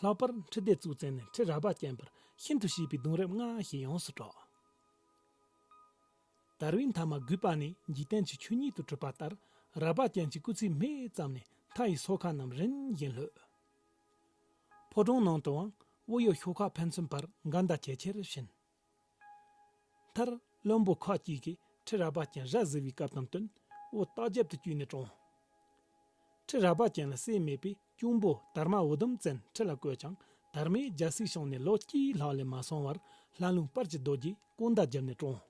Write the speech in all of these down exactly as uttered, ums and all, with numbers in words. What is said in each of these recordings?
ལྷག་པར་ཁྲི་སྡེ་གཙོ་བཙན་ནས་ཁྲི་རལ་པ་བརྒྱན་པར་ཤིན་ཏུ་གཤིས་པའི་གདུང་རབས་ལྔ་ཞེས་ཡོངས་སུ་གྲགས། དར་བའི་མཐའ་མ་རྒུད་པ་ནས་འཇིག་རྟེན་གྱི་ཆོས་ཉིད་དུ་གྲུབ་པ་ལྟར་རལ་པ་ཅན་གྱི་སྐུ་ཚེའི་སྨད་ཙམ་ནས་མཐའ་ཡི་སོ་ཁ་རྣམས་རིམ་བཞིན་ལྷོད། ཕོ་བྲང་ནང་དུའང་དབུ་གཡོར་ཤོག་ཁ་ཕན་ཚུན་བར་འགལ་ཟླ་ཇེ་ཆེར་ཕྱིན། མཐར་བློན་པོ་ཁག་ཅིག་གིས་ཁྲི་རལ་པ་ཅན་ར་བཟི་བའི་སྐབས་དང་བསྟུན་དབུ་ལྟག་རྒྱབ་ཏུ་བསྐྱུར་ནས་བཀྲོངས། ཁྲི་རལ་པ་ཅན་ལ་སྲས་མེད་པས་གཅུང་པོ་དར་མ་འུ་དུམ་བཙན་ཁྲི་ལ་བསྐོས་ཀྱང་དར་མས་རྒྱལ་སྲིད་བྱུང་ནས་ལོ་གཅིག་ལྷག་ལས་མ་སོང་བར་ལྷ་ལུང་སྤར་གྱི་རྡོ་རྗེས་ཀུན་ད་བརྒྱབ་ནས་བཀྲོངས།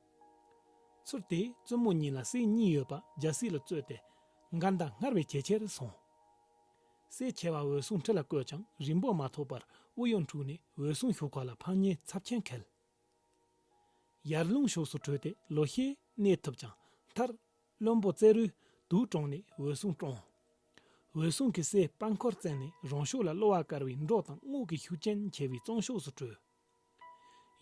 ཚུལ་དེས་བཙུན་མོ་གཉིས་ལ་སྲས་གཉིས་ཡོད་པ་རྒྱལ་སྲིད་ལ་རྩོད་དེ་འགལ་ཟླ་སྔར་བས་ཇེ་ཆེར་སོང་། སྲས་ཆེ་བ་འོད་སྲུང་ཁྲི་ལ་བསྐོས་ཀྱང་རིང་པོ་མ་ཐོགས་པར་དབུ་གཡོར་འཁྲུགས་ནས་འོད་སྲུང་ཤོག་ཁ་ལ་ཕམ་ཉེས་ཚབས་ཆེན་འཁེལ། ཡར་ལུང་ཕྱོགས་སུ་བྲོས་ཏེ་ལོ་ཤས་གནས་ཐུབ་ཀྱང་མཐར་བློན་པོ་རྩེ་རུས་དུག་བཀྲོངས་ནས་འོད་སྲུང་བཀྲོངས། འོད་སྲུང་གི་སྲས་དཔལ་འཁོར་བཙན་ནས་རང་ཕྱོགས་ལ་གློ་བ་བཀལ་བའི་འབྲོག་དང་རྔོག་གི་ཤུགས་རྐྱེན་ཆེ་བའི་གཙང་ཕྱོགས་སུ་བྲོས།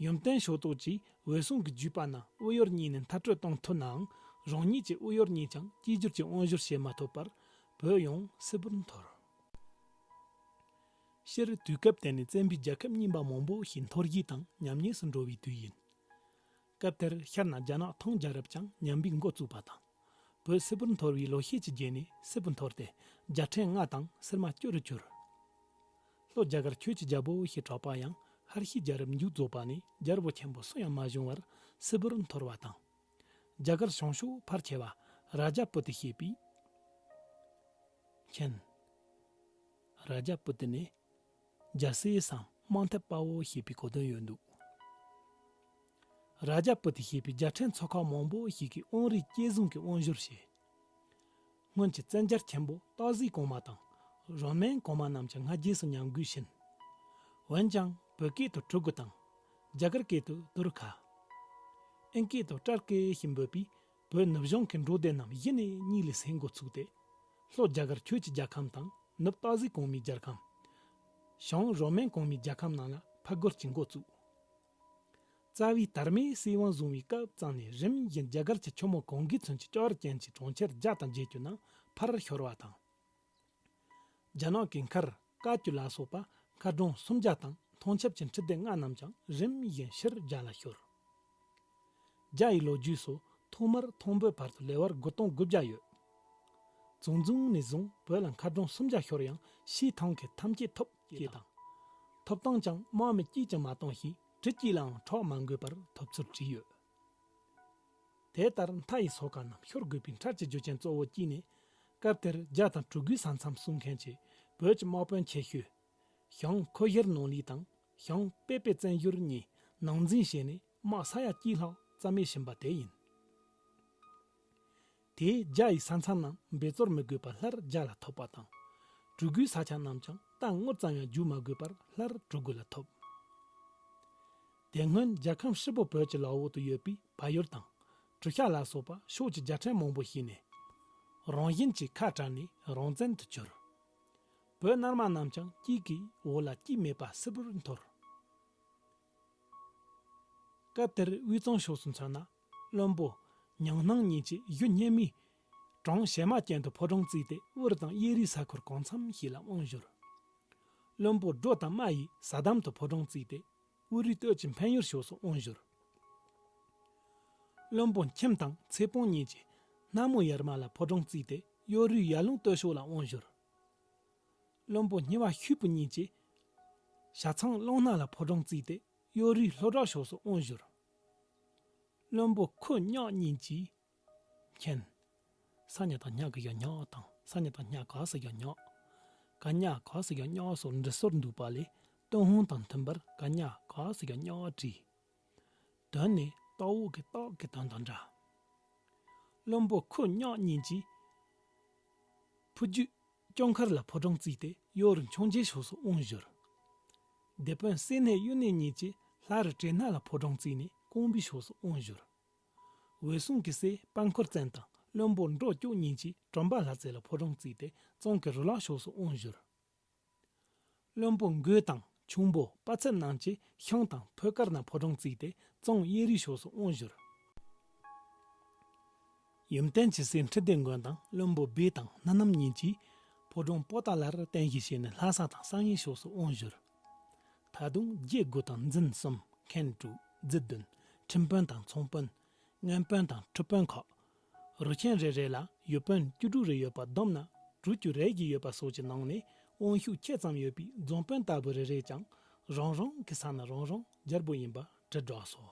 ཡུམ་བརྟན་ཤོ་ཏོག་གིས་འོད་སྲུང་གི་བརྒྱུད་པ་རྣམས་དབུ་གཡོར་གཉིས་ནས་མཐར་སྐྲོད་གཏོང་ཐུབ་ནའང་རང་ཉིད་ཀྱི་དབུ་གཡོར་གཉིས་ཀྱང་གཅིག་གྱུར་གྱི་དབང་བསྒྱུར་བྱེད་མ་ཐུབ་པར་བོད་ཡོངས་སིལ་བུར་འཐོར། སྤྱིར་དུས་སྐབས་དེ་ནི་བཙན་པོའི་རྒྱལ་ཁབ་རྙིང་པ་མང་པོ་ཞིག་འཐོར་བྱེད་དང་ཉམས་ཉེས་སུ་འགྲོ་བའི་དུས་ཡིན། སྐབས་དེར་ཤར་ན་རྒྱ་ནག་ཐང་རྒྱལ་རབས་ཀྱང་ཉམས་པའི་འགོ་བཙུགས་པ་དང་། བོད་སིལ་བུར་འཐོར་བའི་ལོ་ཤས་ཀྱི་རྗེས་ནས་སིལ་བུར་འཐོར་ཏེ་རྒྱལ་ཕྲན་ལྔ་དང་སིལ་མ་བཅུ་རུ་གྱུར། ལྷོ་རྒྱ་གར་ཆོས་ཀྱི་རྒྱལ་པོ་ཞེས་གྲགས་པ་ཡང་ཧར་ཤི་རྒྱལ་རབས་མཇུག་རྫོགས་པ་ནས་རྒྱལ་པོ་ཆེན་པོ་སུ་ཡང་མ་བྱུང་བར་སིལ་བུར་འཐོར་བ་དང་། རྒྱ་གར་བྱང་ཕྱོགས་ཕལ་ཆེ་བ་རཱ་ཇ་པུ་ཏི་ཞེས་པའི། མཁྱེན། རཱ་ཇ་པུ་ཏི་ནི་རྒྱལ་སྲས་སམ་དམག་འཐབ་དཔའ་བོ་ཞེས་པའི་གོ་དོན་ཡོད་འདུག་རཱ་ཇ་པུ་ཏི་ཞེས་པའི་རྒྱལ་ཕྲན་ཚོ་ཁག་མང་པོ་ཞིག་གིས་དབང་རིས་བསྐྱེད་བཟུང་གི་དབང་བསྒྱུར་བྱས། སྔོན་གྱི་བཙན་རྒྱལ་ཆེན་པོ་སྟག་གཟིག་གོང་མ་དང་རོ་མན་གོང་མ་རྣམས་ཀྱང་སྔ་རྗེས་སུ་ཉམས་རྒུད་ཕྱིན། འོན་ཀྱང་བོད་སྐད་དུ་གྲུ་གུ་དང་། རྒྱ་གར་སྐད་དུ་དུར་ཁ། ཨིན་སྐད་དུ་ཀྲར་ཀེ་ཞེས་འབོད་པའི་བོད་ནུབ་བྱང་གི་འབྲོག་སྡེ་རྣམས་གཞི་ནས་གཉིས་ལས་སུན་འགོ་ཚུགས་ཏེ། ལྷོ་རྒྱ་གར་ཆོས་ཀྱི་རྒྱལ་ཁམས་དང་ནུབ་སྟག་གཟིག་གོང་མའི་རྒྱལ་ཁམས། བྱང་རོ་མན་གོང་མའི་རྒྱལ་ཁམས་རྣམས་ལ་ཕར་རྒོལ་གྱི་འགོ་བཙུགས། རྩ་བའི་དར་མས་སྲིད་དབང་བཟུང་བའི་སྐབས་ཙམ་ནས་རིམ་བཞིན་རྒྱ་གར་གྱི་ཆུ་མོ་གངྒཱའི་ཚུན་གྱི་ལྕགས་རི་ཅན་གྱི་གྲོང་ཁྱེར་བརྒྱ་དང་བརྒྱད་ཅུ་རྣམས་ཕར་ཤོར་བ་དང་། རྒྱ་ནག་གི་མཁར་བཀའ་བརྒྱུད་ལ་སོགས་པ་མཁར་གྲོང་སུམ་བརྒྱ་དང་ཐང་ཆབ་ཀྱི་འཕྲུལ་སྡེ་ལྔ་རྣམས་ཀྱང་རིམ་བཞིན་ཕྱིར་རྒྱ་ལ་ཤོར། རྒྱ་ཡི་ལོ་རྒྱུས་སུ་ཐོག་མར་ཐང་བོད་བར་དུ་ལེ་དབར་དགུ་སྟོང་དགུ་བརྒྱ་ཡོད། ཙུང་ཙུང་ནས་བཟུང་བོད་ལ་མཁར་གྲོང་སུམ་བརྒྱ་ཤོར་ཡང་ཕྱིའི་ཐང་གི་ཐམས་ཅད་ཐོབ་ཅེས་དང་། ཐོབ་ཐང་ཀྱང་དམག་མི་གཅིག་ཀྱང་མ་བཏང་ཞིང་གྲི་གཅིག་ལའང་འཕྲོག་མ་དགོས་པར་ཐོབ་ཚུལ་བྲིས་ཡོད། དེ་ལྟར་མཐའ་ཡི་སོ་ཁ་རྣམས་ཤོར་དགོས་པའི་འཕྲལ་གྱི་རྒྱུ་རྐྱེན་གཙོ་བོ་གཅིག་ནི། སྐབས་དེར་རྒྱ་དང་གྲུ་གུའི་ས་མཚམས་སྲུང་མཁན་གྱི་བོད་ཀྱི་དམག་དཔོན་ཆེ་ཤོས། ཞང་ཁོ་ཧེར་ནོང་ལི་དང་ཞང་པེ་པེ་བཙན་ཡུར་གཉིས་ནང་འཛིང་བྱས་ནས་དམག་ས་ཡ་གཅིག་ལྷག་རྩ་མེད་ཕྱིན་པ་དེ་ཡིན། དེས་རྒྱ་ཡི་ས་མཚམས་རྣམས་འབད་རྩོལ་མི་དགོས་པར་སླར་རྒྱ་ལ་ཐོབ་པ་དང་། གྲུ་གུའི་ས་ཆ་རྣམས་ཀྱང་རྟ་ངོ་རྩ་ཡང་རྒྱུག་མ་དགོས་པར་སླར་གྲུ་གུ་ལ་ཐོབ། དེ་སྔོན་རྒྱལ་ཁམས་ཧྲིལ་པོ་བོད་ཀྱི་ལག་འོག་ཏུ་ཡོད་པའི་བལ་ཡུལ་དང་། གྲུ་ཤ་ལ་སོགས་པ་ཕྱོགས་ཀྱི་རྒྱལ་ཕྲན་མང་པོ་ཞིག་ནས། རང་བཞིན་གྱིས་ཁ་བྲལ་ནས་རང་བཙན་དུ་གྱུར། བོད་ནར་མ་རྣམས་ཀྱང་གཅིག་གིས་འོག་ལ་གཅིག་མེད་པ་སིལ་བུར་འཐོར། སྐབས་དེར་དབུས་གཙང་ཕྱོགས་སུ་མཚོན་ན། བློན་པོ་ཉང་སྣང་གཉིས་ཀྱིས་གཞུ་སྙེ་མོའི་བྲང་བྱེ་མ་ཅན་དུ་ཕོ་བྲང་བརྩིགས་ཏེ་དབུར་དང་གཡས་རུའི་ས་ཁུལ་གང་འཚམ་ཞིག་ལ་དབང་བསྒྱུར། བློན་པོ་སྒྲོ་དང་རྨ་ཡིས་ས་དམ་དུ་ཕོ་བྲང་བརྩིགས་ཏེ་དབུ་རུའི་སྟོད་ཀྱི་འཕན་ཡུལ་ཕྱོགས་སུ་དབང་བསྒྱུར། བློན་པོ་ཁྱིམ་དང་ཚེ་སྤོང་གཉིས་ཀྱིས་སྣ་མོ་ཡར་མ་ལ་ཕོ་བྲང་བརྩིགས་ཏེ་གཡོ་རུའི་ཡར་ལུང་སྟོད་ཕྱོགས་ལ་དབང་བསྒྱུར། བློན་པོ་སྙི་བ་ཤུད་པུ་གཉིས་ཀྱིས་ཤ་ཚང་གླང་སྣ་ལ་ཕོ་བྲང་བརྩིགས་ཏེ་གཡོ་རུའི་ལྷོ་བྲག་ཕྱོགས་སུ་དབང་བསྒྱུར། བློན་པོ་ཁུ་གཉག་གཉིས་ཀྱིས། མཁྱེན། ས་ཉ་དང་སྙ་གི་ཡ་སྙག་དང་ས་ཉ་དང་སྙ་ག་ས་ཡ་སྙག་ག་ཉ་ག་ས་ཡ་སྙག་སོགས་འབྲི་སྲོལ་འདུག་པ་ལས་ཏུན་ཧོང་དང་མཐུན་པར་ག་ཉ་ག་ས་ཡ་སྙག་བྲིས། དོན་ནི་སྟག་འོག་གི་སྟག་གི་དོན་དང་འདྲ། བློན་པོ་ཁུ་གཉག་གཉིས་ཀྱིས་ཕུ་རྒྱུད་ལྕོང་མཁར་ལ་ཕོ་བྲང་བརྩིགས་ཏེ་གཡོ་རུ་འཕྱོངས་རྒྱས་ཕྱོགས་སུ་དབང་བསྒྱུར། སྡེ་དཔོན་སེ་ནེ་གཡུ་ནེ་གཉིས་ཀྱིས་ལྷ་རི་བྲེ་སྣ་ལ་ཕོ་བྲང་བརྩིགས་ནས་ཀོང་པོའི་ཕྱོགས་སུ་དབང་བསྒྱུར། འོད་སྲུང་གི་སྲས་དཔལ་འཁོར་བཙན་དང་བློན་པོ་འབྲོ་སྐྱོག་གཉིས་ཀྱིས་གྲམ་པ་ལྷ་རྩེ་ལ་ཕོ་བྲང་བརྩིགས་ཏེ་གཙང་གི་རུ་ལག་ཕྱོགས་སུ་དབང་བསྒྱུར། བློན་པོ་མགོས་དང་ཁྱུང་པོ་དཔའ་ཚབ་རྣམས་ཀྱིས་ཤང་དང་ཕོ་དཀར་ན་ཕོ་བྲང་བརྩིགས་ཏེ་གཙང་གཡས་རུའི་ཕྱོགས་སུ་དབང་བསྒྱུར། ཡུམ་བརྟན་གྱི་སྲས་ཁྲི་ལྡེ་མགོན་དང་བློན་པོ་སྦས་དང་སྣ་ནམ་གཉིས་ཀྱིས་ཕོ་བྲང་པོ་ཏཱ་ལར་རྟེན་གཞི་བྱས་ནས་ལྷ་ས་དང་བསམ་ཡས་ཕྱོགས་སུ་དབང་བསྒྱུར། ད་དུང་རྒྱལ་སྒོ་དང་འཛིན་གསུམ། མཁན་དྲུག་རྫི་བདུན། ཁྲིམས་དཔོན་དང་ཚོང་དཔོན། སྔོན་དཔོན་དང་ཁྲི་དཔོན་ཁག་རུ་ཆེན་རེ་རེ་ལ་ཡུལ་དཔོན་བཅུ་དྲུག་རེ་ཡོད་པ་བསྡོམས་ན་དྲུག་ཅུ་རེ་བཞི་ཡོད་པ་སོགས་ཀྱི་ནང་ནས་དབང་ཤུགས་ཆེ་ཙམ་ཡོད་པའི་རྫོང་དཔོན་ལྟ་བུ་རེ་རེས་ཀྱང་རང་རང་གི་ས་ན་རང་རང་རྒྱལ་པོ་ཡིན་པ་དྲིལ་བསྒྲགས་སོ།